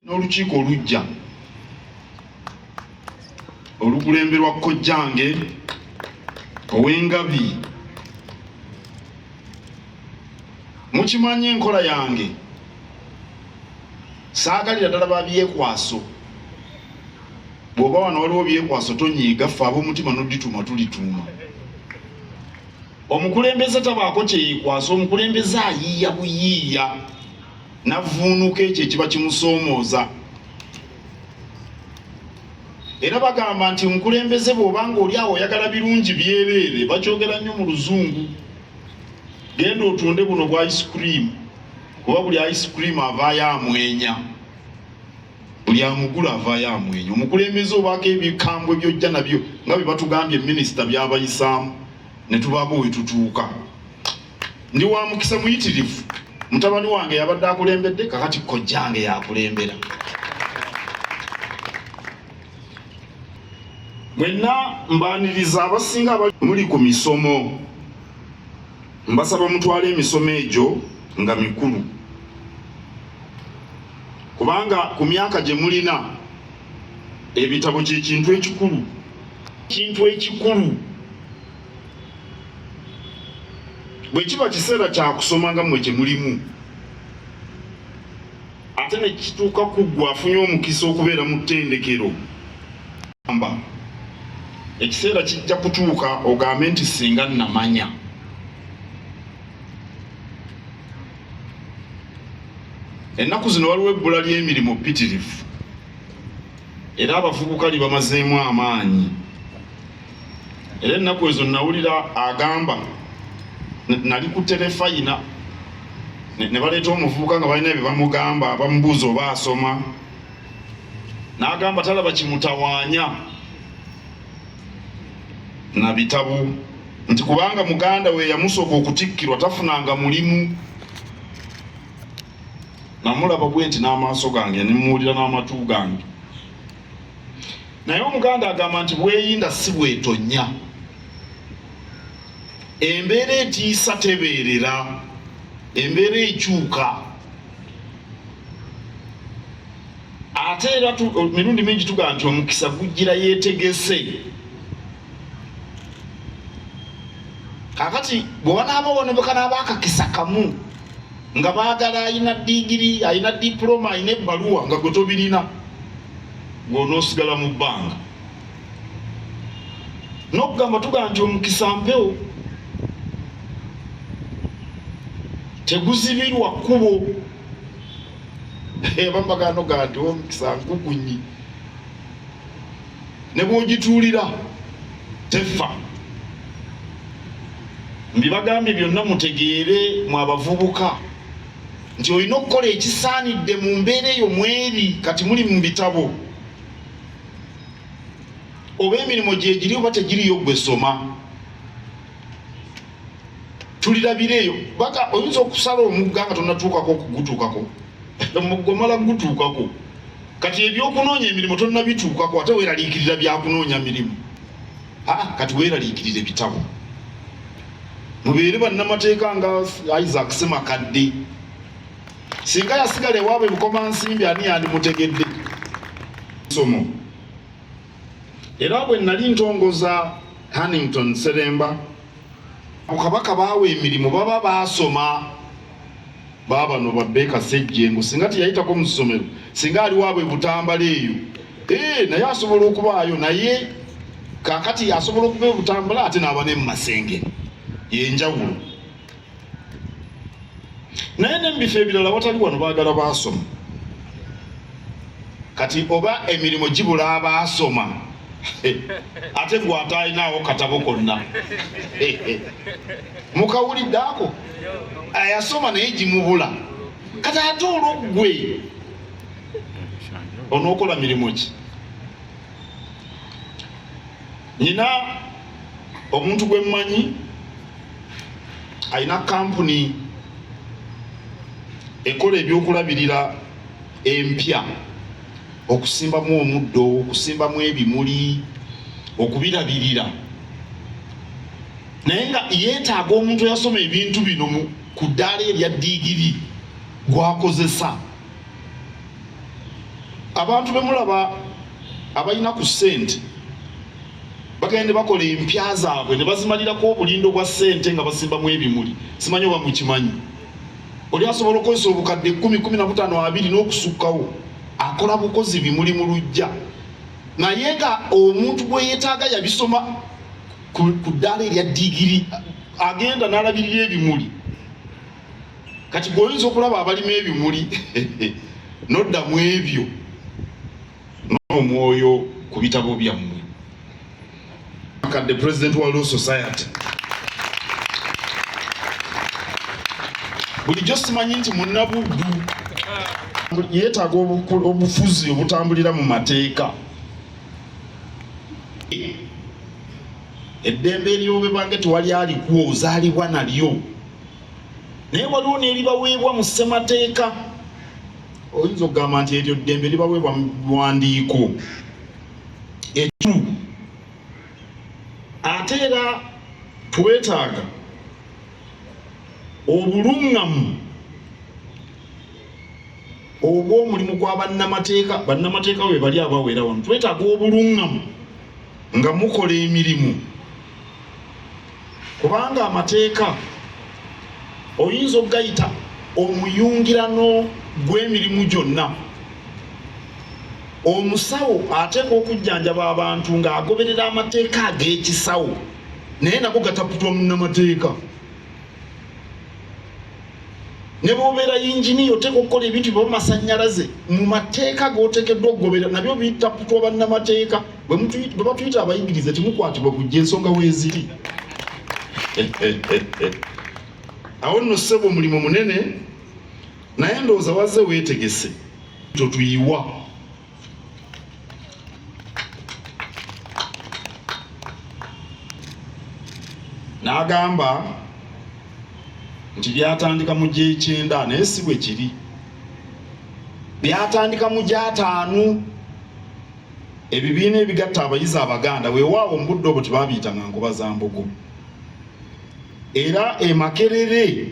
N'olukiiko oluggya olukulemberwa kojjange ow'engabi. Mukimanyi enkola yange, saagalira ddala ba byekwaso. Bw'oba wano waliwo byekwaso tonyiiga, ffe ab'omutima n'odituuma tulituuma. Omukulembeze tabaako kyeyekwasa, omukulembeze ayiiya buyiiya navvuunuka ekyo ekiba kimusoomooza. Era bagamba nti omukulembeze bw'oba nga oli awo oyagala birungi byereere, bakyogera nnyo mu luzungu, genda otunde buno bwa ice cream, kuba buli ice cream avaayo amwenya, buli amugula avaayo amwenya. Omukulembeze obaako ebikambwe by'ojja nabyo nga bye batugambye minisita by'abayisaamu ne tubaako we tutuuka. Ndi wa mukisa muyitirivu, mutabani wange yabadde akulembedde, kakati kojjange yakulembera. Mwenna mbaaniriza, abasinga muli ku misomo, mbasaba mutwale emisomo egyo nga mikulu, kubanga ku myaka gye mulina ebitabo kye kintu ekikulu, kintu ekikulu. Bwe kiba kiseera kya kusoma nga mmwe kye mulimu, ate ne kituuka ku ggwe afunye omukisa okubeera mu ttendekero, amba ekiseera kijja kutuuka ogambe nti singa namanya. Ennaku zino waliwo ebbula ly'emirimu ppitirivu, era abavubuka libamazeemu amaanyi. Era ennaku ezo nawulira agamba, nali ku terefayina ne baleeta omuvubuka nga balina bye bamugamba, bamubuuza oba asoma, n'agamba talaba kimutawaanya na bitabo, nti kubanga muganda we yamusooka okutikkirwa tafunanga mulimu. Namulaba bwe nti n'amaaso gange, ne muwulira n'amatu gange. Naye Omuganda agamba nti bweyinda si bwetonya. Embeera etiisa tebeerera, embeera ekyuka. Ate era mirundi mingi tugamba nti omukisa gujjira yeetegese. Kaakati bwe wanaaba wonebekanaaba akakisa kamu nga baagala alina digiri, alina diploma, alina ebbaluwa nga gwe tobirina, gw'onoosigala mu bbanga. N'okugamba tugamba nti omukisa mpewo, teguzibirwa kkubo. Abamu bagamba nogamba nti omukisa nkukunyi, ne bw'ogituulira tefa. Mbibagambye byonna mutegeere mwe abavubuka nti olina okukola ekisaanidde mu mbeera eyo mweri. Kati muli mu bitabo, oba emirimu gyegiri oba tegiriyo, gwe soma, tulirabira eyo. Baka oyinza okusala omugga nga tonatuukako okugutuukako, omugga omala kugutuukako. Kati ebyokunoonya emirimu tonnabituukako, ate weeraliikirira byakunoonya mirimu. Kati weeraliikirira ebitabo. Mubeere bannamateeka nga Isaac Ssemakadde. Singa yasigala ewaabwe Bukomansimbi, ani yandimutegedde? Somo. Era bwe nali ntongoza Hannington Seremba, Kabaka baawa emirimu baba baasoma. Baabano ba Baker Ssejjengo, singa teyayitako mu ssomero, singa ali waabwe Butambala eyo, naye asobola okubaayo. Naye kaakati asobola okuba e Butambala ate n'aba ne mu Masengere, y'enjawulo. Naye ne mu bifo ebirala watali wano baagala baasoma. Kati oba emirimu gibula abaasoma, ate gwe atalinawo katabo konna, mukawulidde ako ayasoma naye gimubula. Kati ate olwo ggwe onookola mirimu ki? Nina omuntu gwe mmanyi alina kampuni ekola ebyokulabirira empya, okusimbamu omuddo, okusimbamu ebimuli, okubirabirira, naye nga yeetaaga omuntu eyasoma ebintu bino ku ddaala erya diigiri gwakozesa. Abantu bemulaba abalina ku ssente bagenda bakola empya zaabwe ne bazimalirako obulindo bwa ssente nga basimbamu ebimuli, simanyi oba mukimanyi. Oli asobola okukozesa obukadde 10, 15, 20 n'okusukkawo, akola bukozi bimuli mu luggya, naye nga omuntu gwe yeetaaga yabisoma ku ddaala erya digiri, agenda n'alabirira ebimuli. Kati gweoyinza okulaba abalima ebimuli nodda mu ebyo n'omwoyo ku bitabo byammwe. Kadde president wa Law Society bulijjo simanyi nti munnabuddu yeetaaga obufuzi obutambulira mu mateeka. Eddembe ery'obebange tewali alikuwa, ozaalibwa nalyo, naye waliwo n'eribaweebwa mu ssemateeka. Oyinza okugamba nti eryo ddembe libaweebwa mu biwandiiko ekikulu. Ate era twetaaga obuluŋŋamu obw'omulimu gwa bannamateeka. Bannamateeka we bali abawera wano, twetaaga obuluŋŋamu nga mukola emirimu, kubanga amateeka oyinza okugayita omuyungirano gw'emirimu gyonna. Omusawo ateekwa okujjanjaba abantu ng'agoberera amateeka ag'ekisawo, naye nago gataputwa munnamateeka. Ne bw'obeera yinginiya oteekwa okukola ebintu byo masannyalaze mu mateeka g'oteekeddwa okugoberera, nabyo bitaputwa bannamateeka. Bwe batuyita abayigirize temukwatibwa kujja ensonga weeziri. Awo nno ssebo omulimu munene, naye ndowooza wazze weetegese totuyiwa. N'agamba nti byatandika mu gy'ekyenda, naye si bwe kiri, byatandika mu gy'ataano. Ebibiina ebigatta abayizi Abaganda weewaawo mu budde obwo tebabiyitanga nkuba za mbogo. Era e Makerere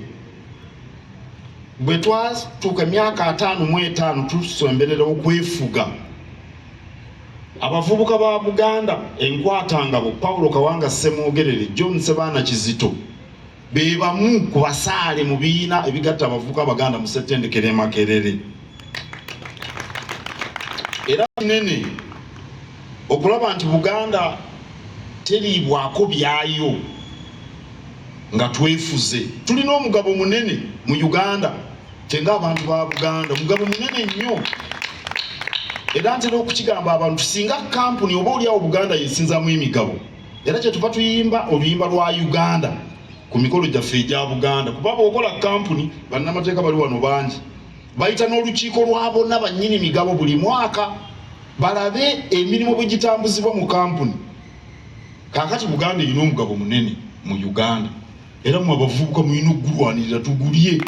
bwe twatuuka emyaka 55 tusemberera okwefuga, abavubuka ba Buganda enkwatangabo Paulo Kawanga Ssemwogerere, John Sebaana Kizito be bamu ku basaale mu biina ebigatta abavubuka Abaganda mu ssettendekero e Makerere. Era kinene okulaba nti Buganda teriibwako byayo nga twefuze. Tulina omugabo munene mu Uganda, ffe ng'abantu ba Buganda, omugabo munene nnyo. Era ntera okukigamba abantu, singa kampuni oba oliawo Buganda yesinzamu emigabo, era kyetuva tuyimba oluyimba lwa Uganda ku mikolo gyaffe egya Buganda, kuba bw'okola kampuni, bannamateeka bali wano bangi, bayita n'olukiiko lwa bonna bannyini migabo buli mwaka balabe emirimu bwe gitambuzibwa mu kampuni. Kaakati Buganda erina omugabo munene mu Uganda, era mwe abavubuka mulina okugulwanirira tugulye.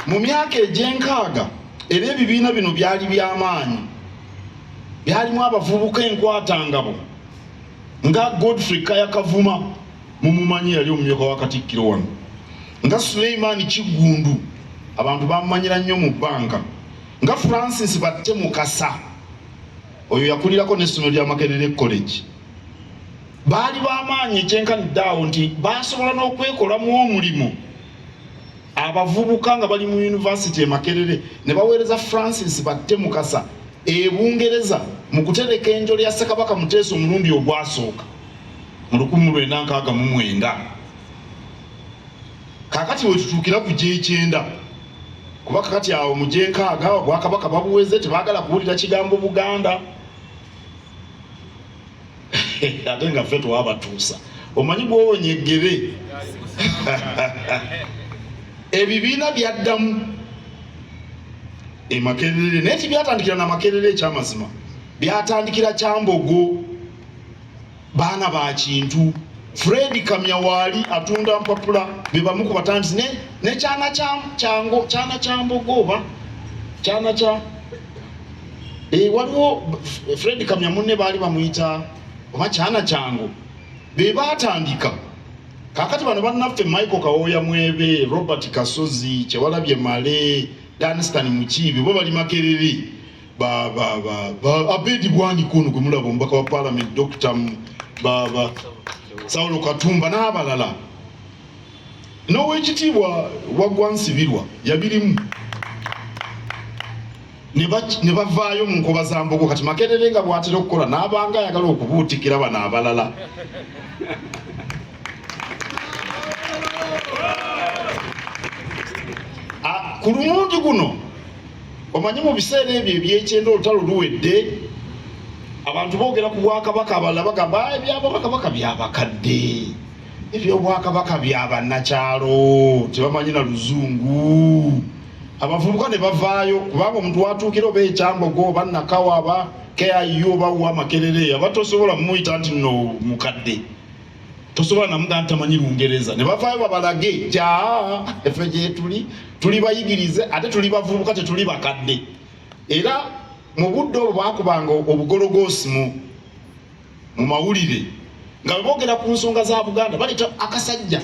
Mu myaka egy'enkaaga era ebibiina bino byali by'amaanyi, byalimu abavubuka enkwatangabo nga Godfrey Kaya Kavuma, mumumanyi, yali omumyuka wa Katikkiro wano, nga Suleiman Kiggundu, abantu bamumanyira nnyo mu bbanka, nga Francis Batte Mukasa, oyo yakulirako n'essomero lya Makerere College. Baali b'amaanyi ekyenkanidde awo nti baasobola n'okwekolamu omulimu. Abavubuka nga bali mu yunivasite e Makerere ne baweereza Francis Batte Mukasa e Bungereza mu kutereka enjole ya Ssekabaka Muteesa omulundi ogwasooka mu 1969. Kaakati we tutuukira ku gy'ekyenda, kuba kakati awo mu gy'enkaaga obwakabaka babuweze, tebaagala kuwulira kigambo Buganda, ate nga ffe twabatuusa. Omanyi gwowonya eggere. Ebibiina byaddamu e Makerere, naye tibyatandikira na Makerere, ekyamazima byatandikira Kyambogo, baana ba Kintu. Fred Kamya waali atunda mpapula, be bamu ku batandisi ne kyana kyango, kyana Kyambogo oba kyana kya waliwo Fred Kamya munne baali bamuyita oba kyana kyango, be baatandika. Kaakati bano bannaffe Michael Kawooya Mwebe, Robert Kasozi, Kyewalabye Male, Danstan Mukiibi bo bali Makerere, Abedi Bwanika ono gwe mulaba omubaka wa Parliament, Dr. Saulo Katumba n'abalala, n'owekitiibwa Waggwa Nsibirwa yabirimu ne bavaayo mu nkoba za mbogo. Kati Makerere nga bw'atera okukola n'abanga ayagala okubuutikira bano abalala. Ku lumundi guno omanyi mu biseera ebyo ebyekyenda olutalo luwedde, abantu boogera ku bwakabaka, abalala bagamba ebyabakabaka byabakadde, ebyobwakabaka byabannakyalo, tebamanyi na luzungu. Abavubuka ne bavaayo, kubanga omuntu watuukira oba ekyambogo oba Nakawa oba KIU oba wa Makerere aba tosobola mumuyita nti no mukadde, tosobola namugaa nti tamanyi Lungereza. Ne bavaayo babalage kya efe gyetuli, tuli bayigirize ate tuli bavubuka, tetuli bakadde. Era mu budde obwo bakubanga obugologoosi mu mawulire nga bwe boogera ku nsonga za Buganda, baleeta akasajja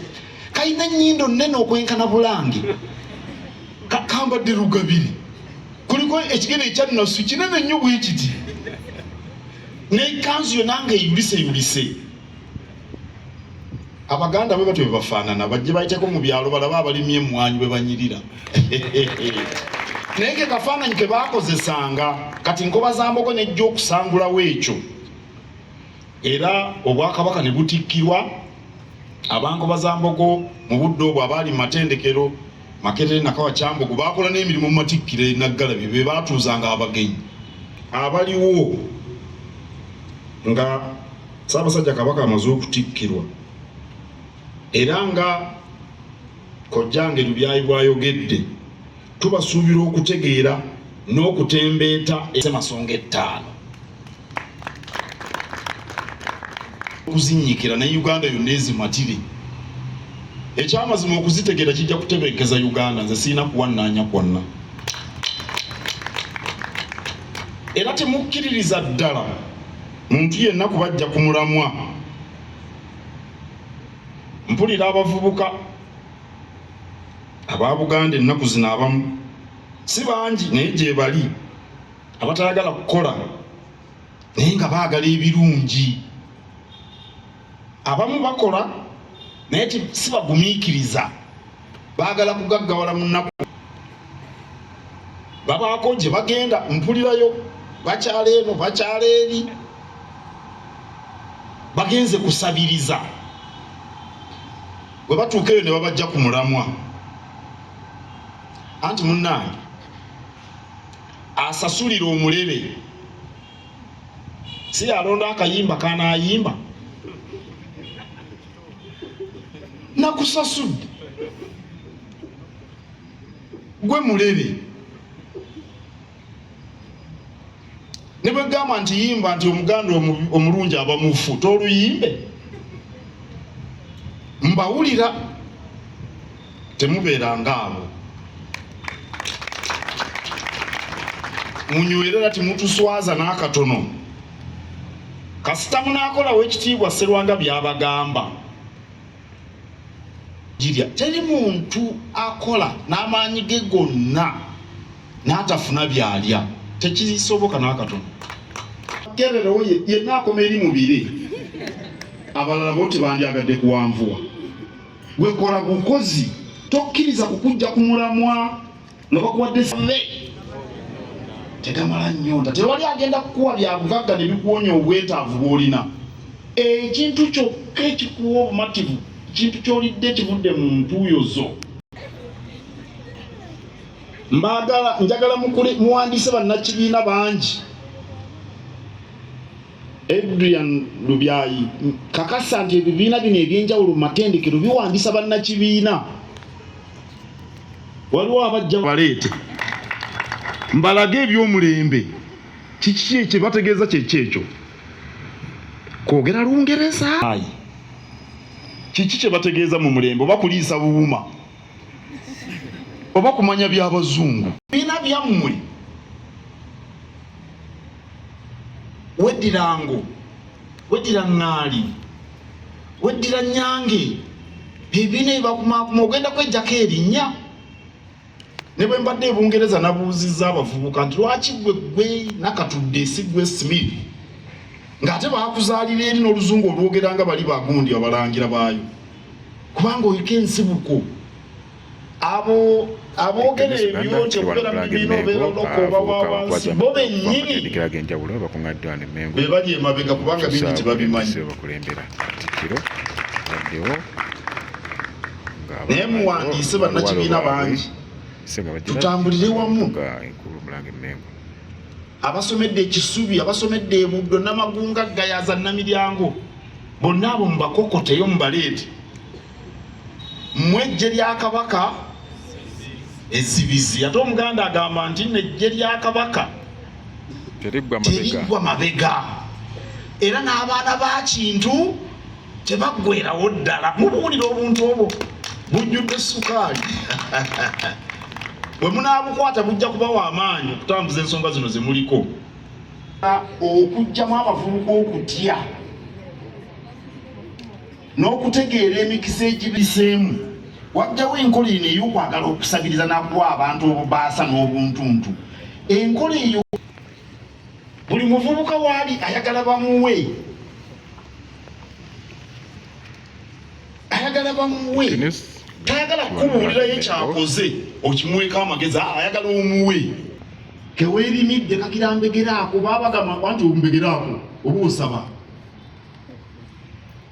kalina ennyindo nnene okwenkana Bulange, kambadde lugabiri, kuliko ekigere ekyannasu kinene nnyo bwe kiti, n'ekanzu yonna nga eyulise yulise. Abaganda bwe batyo bwe bafaanana, bajje bayiteko mu byalo balabe abalimi emmwanyi bwe banyirira. Naye ke kafaananyi ke baakozesanga. Kati nkoba za mbogo nejja okusangulawo ekyo, era obwakabaka ne butikkirwa abankoba za mbogo. Mu budde obwo abaali mu matendekero Makerere, Nakawa, Kyambogo baakola n'emirimu mu matikkiro e Naggalabi, be baatuuzanga abagenyi abaliwo nga Ssaabasajja Kabaka amaze okutikkirwa. Era nga kojjange Lubyayi bw'ayogedde, tubasuubira okutegeera n'okutembeeta emasonga ettaano okuzinnyikira ne Uganda yonna ezimatire. Ekyamazima okuzitegeera kijja kutebenkeza Uganda. Nze sirina kuwannaanya kwonna, era temukkiririza ddala muntu yenna kubajja ku mulamwa. Mpulira abavubuka aba Buganda ennaku zino abamu, si bangi naye gye bali, abatayagala kukola naye nga baagala ebirungi. Abamu bakola naye si bagumiikiriza, baagala kugaggawala mu nnaku, babaako gye bagenda. Mpulirayo bakyala eno, bakyala eri, bagenze kusabiriza. Bwe batuuka eyo ne babajja ku mulamwa. Anti munnange asasulira omulebe si alonda akayimba kanaayimba. Nakusasudde gwe mulebe, ne bwe gamba nti yimba nti omuganda omulungi aba mufu, toluyimbe. Mbawulira temubeera ngaabo, munywerera, temutuswaza n'akatono. Kasita munaakolawo ekitiibwa Sserwanga byabagamba girya. Teri muntu akola n'amaanyi ge gonna n'atafuna byalya, tekisoboka n'akatono. Kererewo yenna akoma eri mubire, abalala bo tebandyagadde kuwanvuwa. Gwekola bukozi, tokkiriza kukujja ku mulamwa nga bakuwadde ve tegamala nnyonta. Tewali agenda kukuwa bya bugagga ne bikuwonya obwetaavu bw'olina. Ekintu kyokka ekikuwa obumativu, kintu ky'olidde ekivudde mu ntuuyo zo. Mbaagala, njagala muwandiise bannakibiina bangi. Adrian Lubyayi, kakasa nti ebibiina bino ebyenjawulo mu matendekero biwandiisa bannakibiina. Waliwo abajja baleete mbalage ebyomulembe. Kiki kye bategeeza? Kyeki ekyo? Kwogera Lungereza? Kiki kye bategeeza mu mulembe? Oba kuliisa buwuma oba kumanya byabazungu? Biina byammwe, weddira ngo, weddira ŋŋaali, weddira nnyange, ebibiina ebibakumakuma ogenda kwejjako erinnya. Ne bwe mbadde e Bungereza nabuuzizza abavubuka nti lwaki gwe gwe Nakatudde si gwe Smith, ng'ate baakuzaalira eri n'oluzungu olwogera nga bali bagundi abalangira baayo, kubanga oliko ensibuko. Abo aboogera ebyo nti okubeera mu bibiina obeera oloko oba wa wansi, bo bennyini be bali emabega kubanga bingi tebabimanyi. Naye muwandiise bannakibiina bangi, tutambulire wamu. Abasomedde ekisubi, abasomedde ebuddo, Namagunga, Gayaza, Namiryango, bonna abo mubakokoteyo mubaleete. Mmwe eggye lya Kabaka ezzibizi. Ate Omuganda agamba nti nno eggye lya Kabaka teriggwa mabega, era n'abaana ba Kintu tebaggwerawo ddala. Mubuwulira obuntu obwo bujjudde sukaali, bwe munaabukwata bujja kubawa amaanyi okutambuza ensonga zino ze muliko. Okuggyamu abavubuka okutya n'okutegeera emikisa egibiseemu, wajjawo enkola eno ey'okwagala okusabiriza n'akuwa abantu obubaasa n'obuntuntu. Enkola eyo buli muvubuka waali ayagala bamuwe, ayagala bamuwe, tayagala kukubuulirayo kyakoze okimuweko amagezi, ayagala omuwe. Keweerimidde kakira mbegeraako, babagamba nti ombegeraako oba osaba.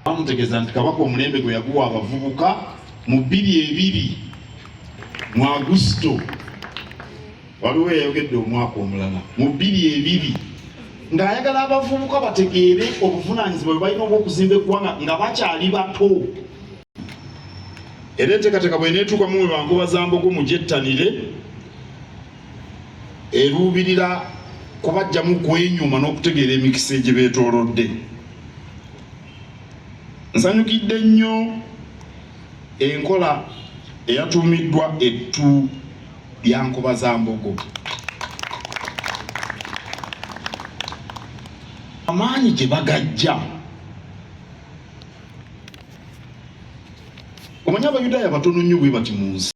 Bamutegeeza nti Kabaka omulembe gwe yaguwa abavubuka mu 20 mu Agusito, waliwo eyayogedde omwaka omulala mu 20 ng'ayagala abavubuka bategeere obuvunaanyizibwa bwe balina obw'okuzimba eggwanga nga bakyali bato. Era enteekateeka bw'eneetuuka mu bankuba za mbogo mugyettanire, eruubirira kubajjamu kwenyuma n'okutegeera emikisa egibeetoolodde. Nsanyukidde nnyo enkola eyatuumiddwa ettu lya Nkobazambogo. Amaanyi gye bagajja. Omanyi Abayudaaya batono nnyo bwe bati mu nsi.